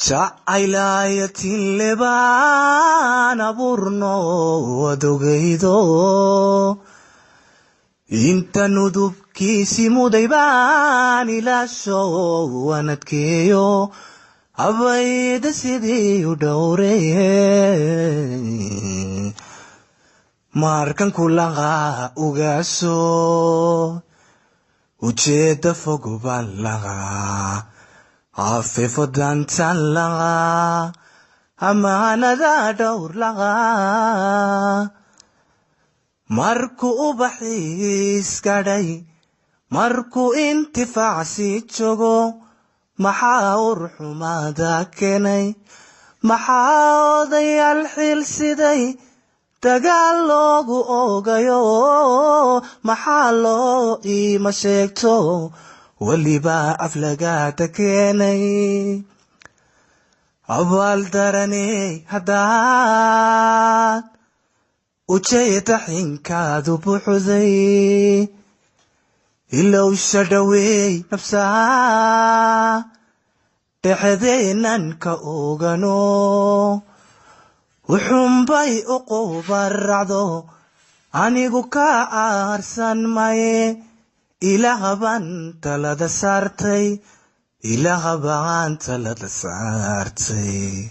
Jacaylayatin lebaan abuurno adogaydo, inta nudubkiisi muday baan ilaasho waan adkeeyo, abayda sidii u dhowreye. Markan kulaqa ugaaso, ujeeda fog baan laqaa, afefo dantan laqaa, amaanada dhowr laqaa. Markuu ubaxiis gadhay, markuu intifaacsi joogo, maxaa urxumaada keenay? Maxaa odayaal xil siday dagaal loogu ogayo? Maxaa loo iima sheegto weliba aflagaada keenay? Abaal daraney haddaad ujeeda xinkaadu buuxday, ilowsha dhaweey nabsaa dhexdeenan ka ogano, wuxuunbay u qubaracdo anigu ka aarsan maye. Ilaah baan talada saartay, Ilaah baan talada saartay.